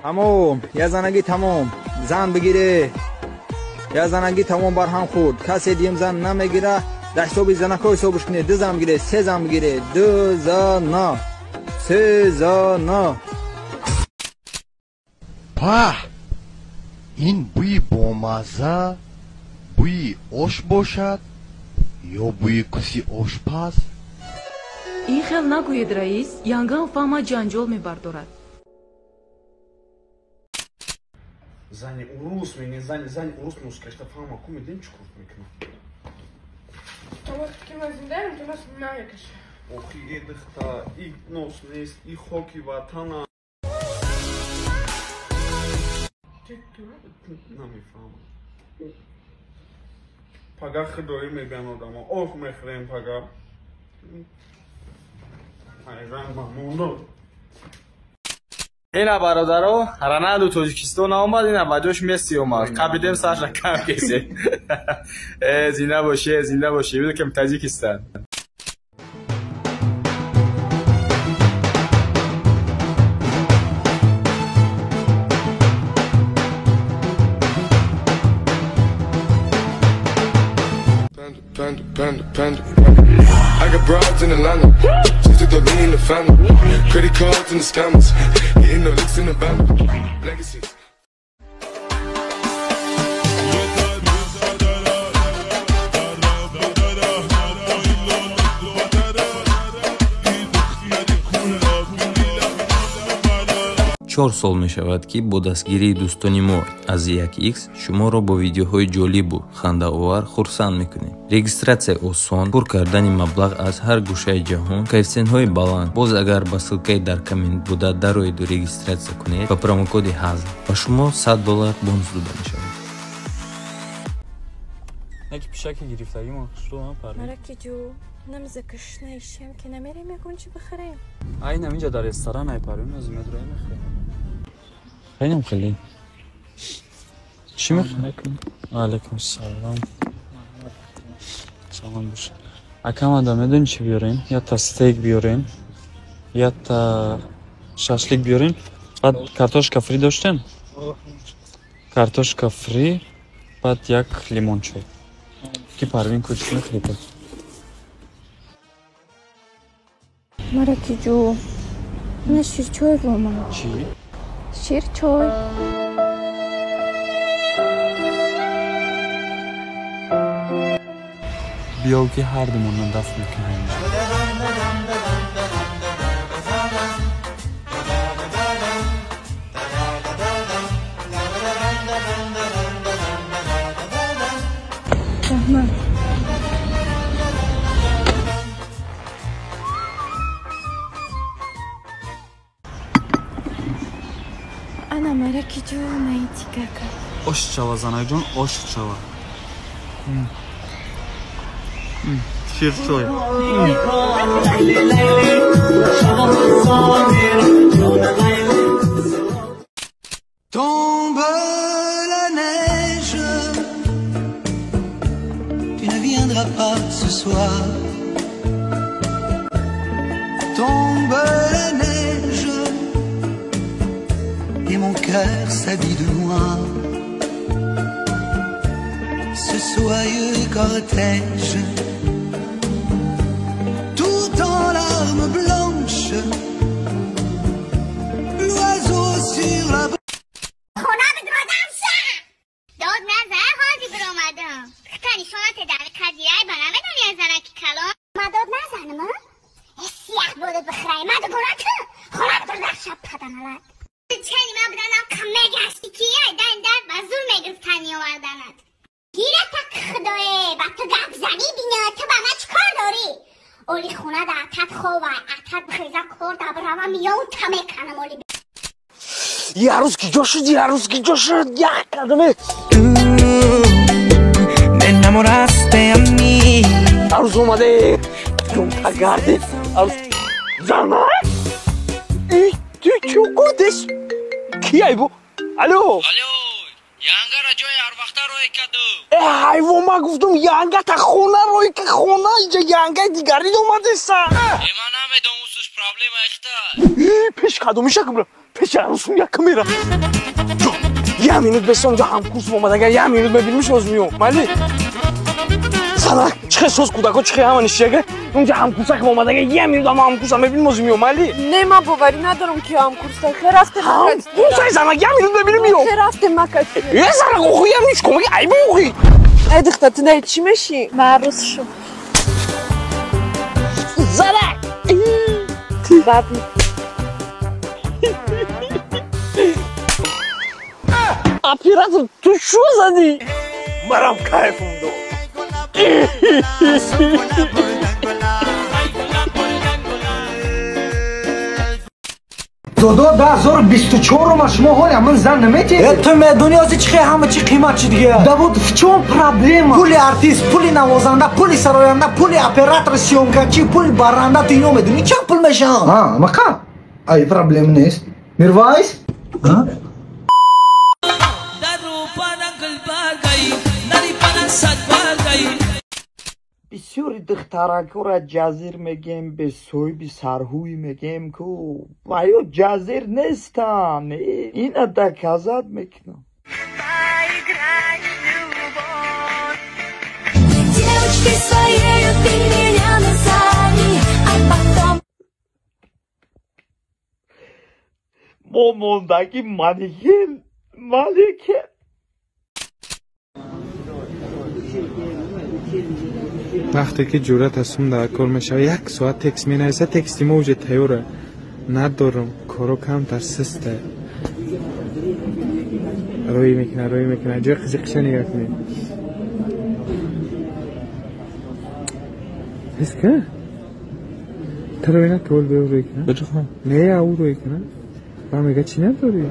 Тамом, я занагӣ тамом. Зан бигире. Я занагӣ тамом барҳам хӯрд. Касе дигим зан намегира, дар ҳисоби занако ҳисобш кунед. Ду зан бигире, се зан бигире. Ду зана. Се зана. Паҳ! Ин бӯи бомазза бӯи ош бошад ё бӯи куси ошпаз? Ин хел нагӯед, раис, янгам фаҳма ҷанҷол мебардорад. Зани урус мене, зани урус мускашта фаҳма ку медем чӣ кор мекунам? Ки ма зиндаем, ту нас намекаши. Охи э дихта, и нос нест, и хоки ватана. Намефаҳмам. Пага худоӣ мебиан одамо, ох мехӯрем пага. Ҳайран мамондо. Ина бародаро, Роналду Тоҷикистон омад, ина ба ҷош Месси омад. Қабидем сарша кам кесе. Э, зинда боши, зинда боши. Welcome Таҷикистон. Panda, panda, panda. I got broads in Atlanta. Just took the lean in the family. Credit cards and the scammers. Hitting the licks in the bank. Legacies. Чор сол мешавад, ки бо дастгирии дӯстони мо аз 1x шуморо бо видеоҳои ҷолибу хандаовар хурсанд мекунем. Регистратсия осон, пур кардани маблағ аз ҳар гӯшаи ҷаҳон, коэффисиентҳои баланд. Боз агар ба ссылкаи дар коммент буда дароеду регистратсия кунед, ба промокоди ҳазл ба шумо $100 бонус дода мешавад. Яки пишаки гирифтагимо шуро напарӣ. Мараки ҷу, намзакашнаишем ки намерем ягон чи бихарем. Айнам инҷа дар ресторан айпарем, аз медроем мехӯрем. Айнам хеле. Чӣ мехӯрем? Алайкум салом. Салом бош. Акамада медонӣ чӣ биёрем? Якта стейк биёрем, якта шашлик биёрем, баъд картошка фри доштем? Картошка фри, баъд як лимончой. Ки Парвин ку чӣ мехӯрӣ? Мараки ҷу, мана ширчой боман. Чӣ? Ширчой. Биё ки ҳардумонро дафт мекунем. Раҳмат. Ана мараки ҷу, наитикака. Ош чава, занаҷон, ош чава. Ширчой. Tombe la neige, tu ne viendras pas ce soir. Tombe la neige, et mon cœur s'habille de noir. Ce soyeux cortège, tout en larmes blanches, l'oiseau sur la Ярус ки ҷо шуд, ярус ки ҷо шуд, як кадаме. Арӯз омаде, ҷумта гарди. Арӯз зана? И ту чӣ гудеш? Ки ай бу? Алло. Алло, янгара ҷои ҳарвақта рой каду. Э, ҳайвон, ман гуфтум янга та хона рой ки хона, инҷа янгаи дигари омадеса. Э, ман намедонам, усуш проблема ихта. И пеш кадомиша кубра? Пеши арӯсум якум мера. Я минут бесом ҷо ҳамкурс омадага, я минут мебинимш оз миём. Майли? Занак, чихе соз кӯдако чихе ҳама нишияга? Унҷа ҳамкурсакам омадага, я минут ама ҳамкурсам мебиним оз миём, майли? Не, ман боварӣ надорам ки ҳамкурсай. Хе рафтем макати. Ҳамкурсай занак, я минут мебиним миём. Хе рафтем макати. Э, занак, охи я минут чикор меги? Айба охи. Эй, духтар, ту наи чӣ мешӣ? Ман арӯс шум. Занак! Баб. Оператор, ту шо задӣ? Марам кайфм дод. Додо, 2024 шумо ҳоля ман зан наметиҳед? Ту медонӣ ози чӣ ҳама чӣ қимат чи дига? Да вот в чём проблема? Пули артист, пули навозанда, пули сароянда, пули оператор, съёмкачи, пули баранда, ту ино медонӣ чанд пул мешаванд? А, мақа? Ай, проблем нест. Мирвайс? Бисёри духтаракҳоро ҷазир мегем, бесоҳиби сарҳӯй мегем ку ваё ҷазир нестанд. Ина доказат мекунам. Мо мондаги манекен, манекен. Вақте ки ҷуръат аз сум дар кор мешавад, як соат текст менависад, тексти мо уже тайёра. Надорам, коро камтар систа. Рӯй мекунад, рӯй мекунад. Ҷои қизиқиша нигоҳ кунед. Ҳис ка? Ту рӯй на, ту рӯй кунад. Не, ау рӯй кунад. Ба мега чӣ надорӣ?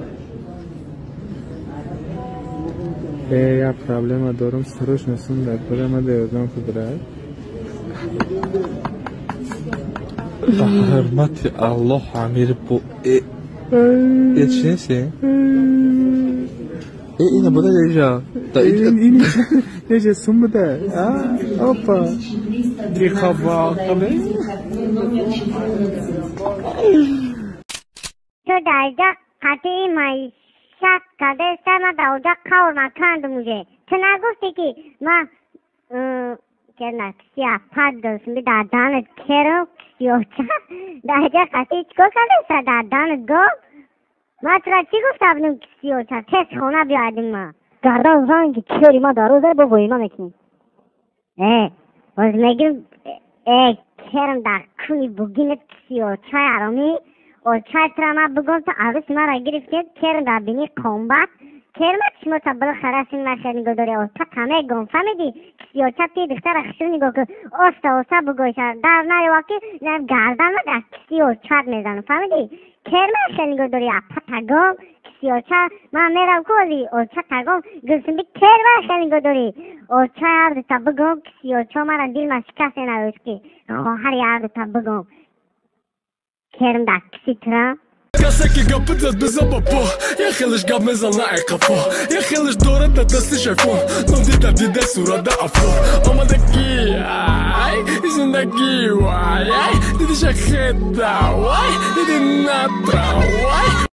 Я проблема дорам, срочно сум дар кора, ма да ёрдам кудрат. Ба ҳурмати Аллоҳ амир бо э чӣ нест? Э ина буда ҷа. Неҷа сум буда? А? Опа. Диқаба қабе. Ту дар ҷа қатъи маишат кардаеста, ман дар оҷа қавр макандум уже. Ту нагуфтӣ ки ман кисия пад гирифтам, дар данат керам кисиёча. Дар ҷа қатъи чикор кардаеста дар данат гом? Ман тура чӣ гуфта будам кисиёча? Тез хона биёдим ман. Гардан ранги кери ман дар рӯза бо воима мекунӣ. Э, боз мегирам, э, керам дар куни бугинат кисиёчаи аромӣ. Очай тура ман бигӯм, ту арӯси маро гирифтед, керм дар бини қомбат. Керма чишмота билхараси махер нигоҳ дорӣ, ота тамегом, фаҳмидӣ? Кисиёча ти духтара хушрӯ нигоҳ кун, оста оста бигӯйша, дар наёва ки гардан ма дар кисиёчат мезанам, фаҳмидӣ? Керма хел нигоҳ дорӣ, апа тагом, кисиёча, ман мерам ку ози оча тагом, гулсумби керма хел нигоҳ дорӣ. Оча ҳардута бигӯм, кисиёча мара дилма шикаст наёст ки хоҳари ҳардута бигӯм. Керм дар киси тура. Касе ки гапи зад бизан ба по, як хелеш гап мезан на айқафо, як хелеш дорад дар дасти шайфон, ном дида дида сурада афо. Омадаги ай зиндагӣ вай ай диди шахеда вай диди натра вай.